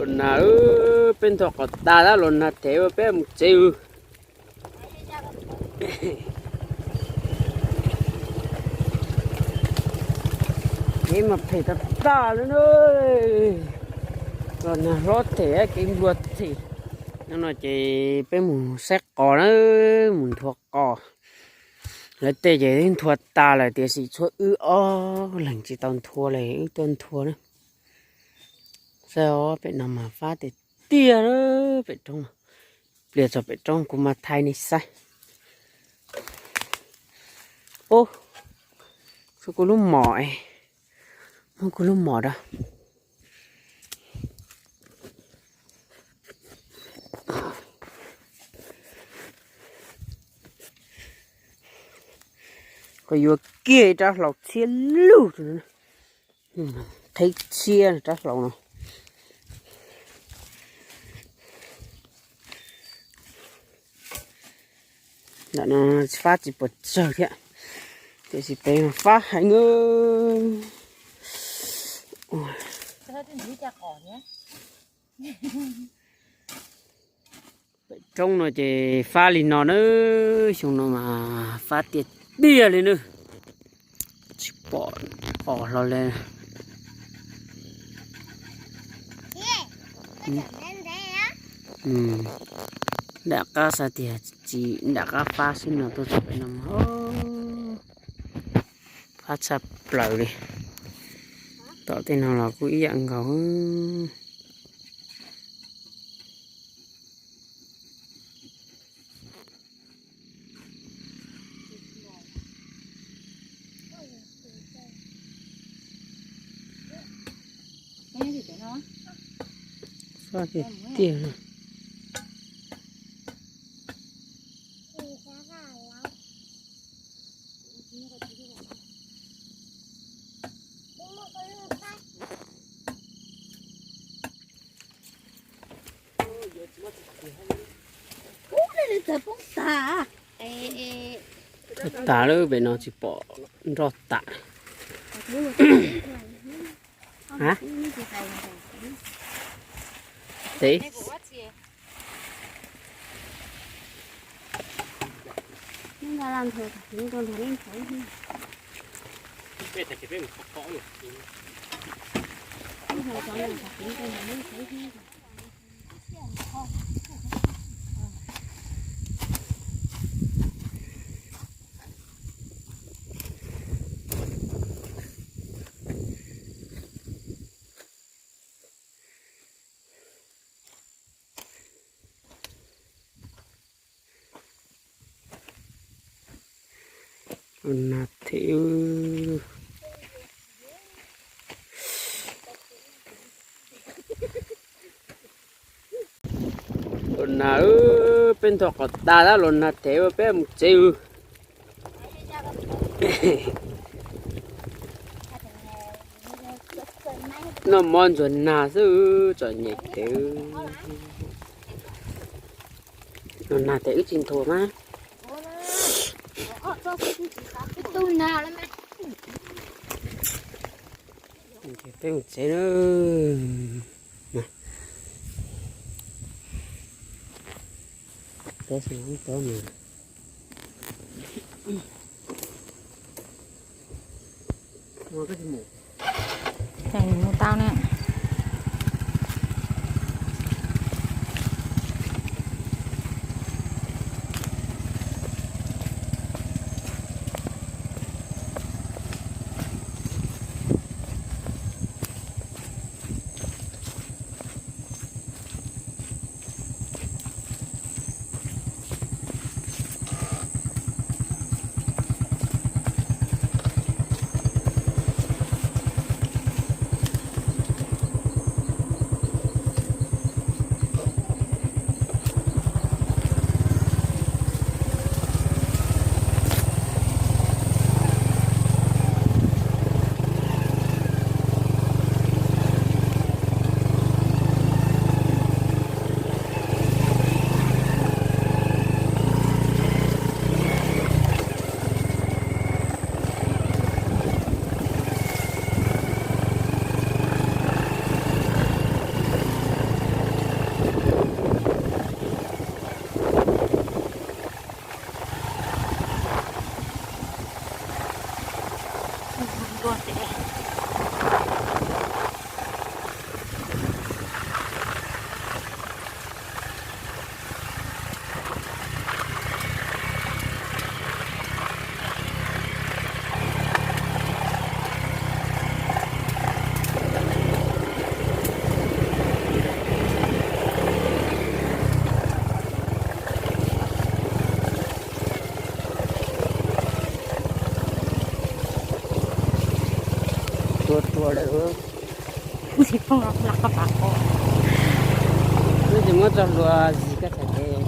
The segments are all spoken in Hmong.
Nag, peb nthua qos tas tab los nag them peb mus tsev. Kev mas phem tas tas li na. Los nag hlob them kev nplua them. No ces peb mus saib qos na, mus nthua qos. Lawv tej ces nthua tas lawm tiam sis tshuav wb ob leeg tsis tau nthua li, wb tuaj nthua na. Saib os, pem no mas fab tiag tiag, pem roob. Pliag txog pem roob kuv mam thaij nej saib. Ub, tshuav kuv lub mom, muab kuv lub mom rau. Koj yuav kiag ib rab hlau txhiab lug, qheb txhiab rab hlau no. Ntawm no fab tsis pom tsawg thiab, tiam sis pem fab heev. Pem roob no ces fab li no na, xyoo no mas fab tiag tiag li na. Tsis pom qos hlo li. Nram qab xav tias tsis nram qab fab xwb no tuaj txog pem no mas fab tshaj plaws li. Tom tej no los kuj ib yam nkaus. Fab tiag tiag. Tas lawm, pem no tsis pom nroj tas. Tev. Ua nag them. Ua nag, peb nthua qos tas tab los nag them peb mus tsev. Noj mov ntxuag nag xwb, txom nyem tes. Noj nag tes wb tsis nthua mas. Peb mus tsev na. Peb xav tos nws. Mus tau na. Wb tsis muab tso hlua zis koj txhais tes.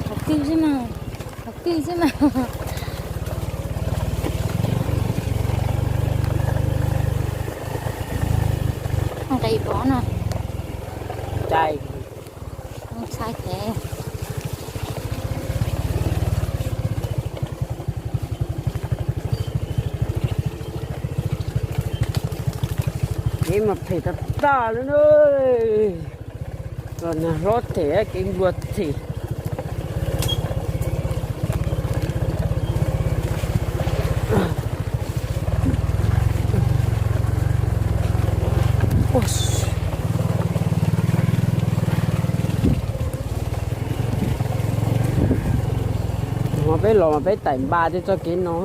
Qhov twg xwb mas, qhov twg xwb mas. Nqis pov no. Cai. Ntxhais pem. Kev mas phem tag tag li na. Los nag hlob them kev nplua them. Mas peb los mas peb taim npas tej txoj kev no.